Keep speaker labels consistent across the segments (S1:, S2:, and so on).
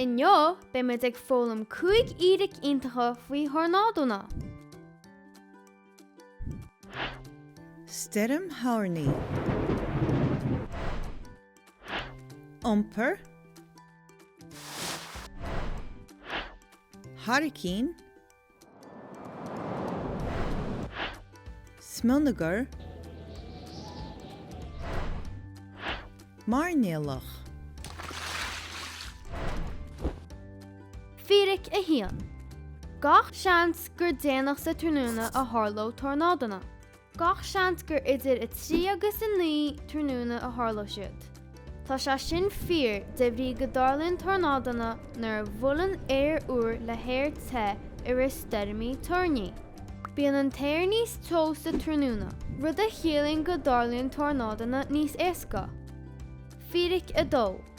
S1: Inniu, beidh muid ag foghlaim 5 fhíric iontacha faoi thornádónna.
S2: Stoirm thoirní. Iompar. Hairicín. Smionagar. Mairnéalach.
S1: Fíric 1. Gach seans gur déanach sa tráthnóna a tharlóidh tornádónna. Gach seans gur idir 3 agus 9 tráthnóna a tharlóidh siad. Tá sé sin fíor de bhrí go dtarlaíonn tornádónna nuair a bhuaileann aer úr le haer te i rith stoirmí toirní. Bíonn an t-aer níos teo sa tráthnóna, rud a chiallaíonn go dtarlaíonn tornádónna níos éasca. Fíric 2.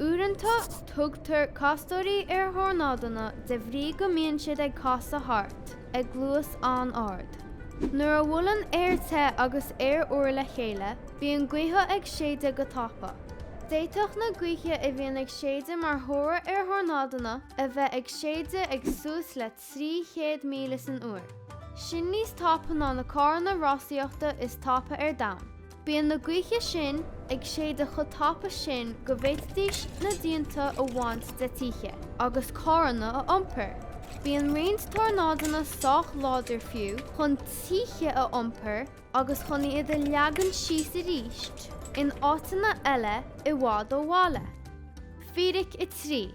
S1: Uaireanta, tugtar castóirí ar thornádónna de bhrí go mbíonn siad ag casadh thart ag luas an-ard. Nuair a bhuaileann aer te agus aer úr le chéile, bíonn gaotha ag séideadh go tapa. D'fhéadfadh na gaotha a bhíonn ag séideadh mar thoradh ar thornádónna a bheith ag séideadh ag suas le 300 míle san uair. Sin níos tapa ná na carranna rásaíochta is tapa ar domhan. Bíonn na gaotha sin ag séideadh chomh tapa sin go bhféadfaidís na díonta a bhaint de tithe agus carranna a iompar. Bíonn roinnt tornádónna sách láidir fiú chun tithe a iompar agus chun iad a leagan síos arís in áiteanna eile i bhfad ó bhaile. Fíric 3.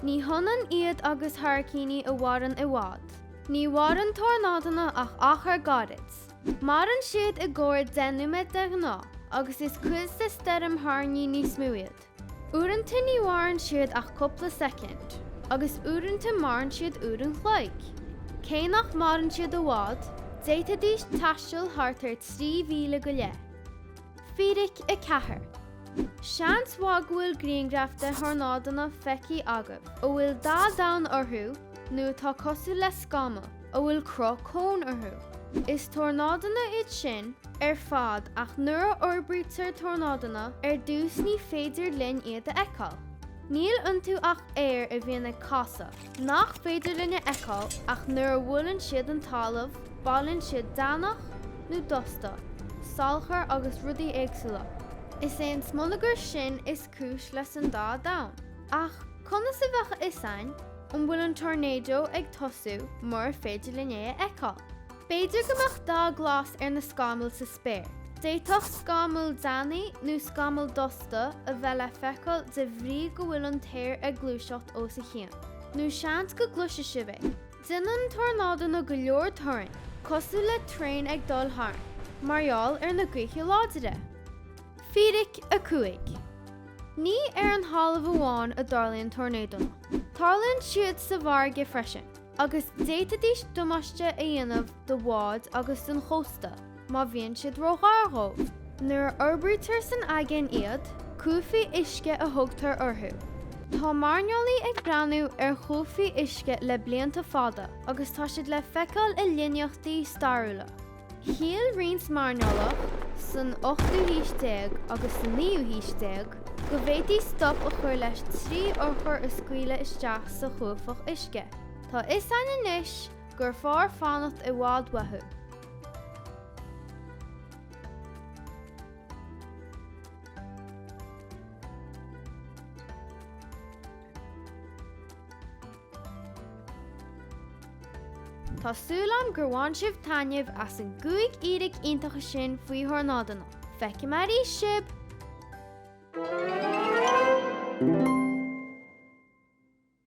S1: Ní hionann iad agus hairicíní a mhaireann i bhfad. Ní mhaireann tornádónna ach achar gairid. Maireann siad i gcomhair 10 nóiméad de ghnáth agus is cuid de stoirm thoirní níos mó iad. Uaireanta ní mhaireann siad ach cúpla soicind, agus uaireanta maireann siad uair an chloig. Cé nach maireann siad i bhfad, d'fhéadfaidís taisteal thart ar 3 mhíle go leith. Fíric 4. Seans mhaith go bhfuil grianghraif de thornádónna feicthe agaibh a bhfuil dath donn orthu nó atá cosúil le scamall. a bhfuil cruth cóin orthu. Is tornádónna iad sin ar fad ach nuair a fhorbraítear tornádónna ar dtús ní féidir linn iad a fheiceáil. Níl iontu ach aer a bhíonn ag casadh, nach féidir linn a fheiceáil ach nuair a bhuaileann siad an talamh, bailíonn siad deannach nó dusta, salachar agus rudaí éagsúla. Is é an smionagar sin is cúis leis an dath donn. Ach conas a bheadh a fhios a'inn? An bhfuil an tornado ag tosú mura féidir linn é a fheiceáil? B'fhéidir go mbeadh dath glas ar na scamaill sa spéir. D'fhéadfadh scamall deannaigh nó scamall dusta a bheith le feiceáil de bhrí go bhfuil an t-aer ag gluaiseacht os a chionn. Nó seans go gcloisfidh sibh é. Déanann tornádónna go leor torainn, cosúil le traein ag dul tharainn, mar gheall ar na gaotha láidre. Fíric 5. Ní ar an thalamh amháin a dtarlaíonn tornádónna. Tarlaíonn siad sa bhfarraige freisin, agus d'fhéadfaidís damáiste a dhéanamh do bháid agus don chósta má bhíonn siad róghar dhóibh. Nuair a fhorbraítear san aigéan iad, cuaifí uisce a thugtar orthu. Tá mairnéalaigh ag breathnú ar chuaifí uisce le blianta fada agus tá siad le feiceáil i líníochtaí stairiúla. Shíl roinnt mairnéalach san ochtú haois déag agus sa naoú haois déag go bhféadfaí stop a chur leis trí urchar a scaoileadh isteach sa chuaifeach uisce. Tá a fhios againn anois gur fearr fanacht i bhfad uathu. Tá súil agam gur bhain sibh taitneamh as an gcúig fhíric iontacha sin faoi thornádónna. Feicfidh mé arís sibh!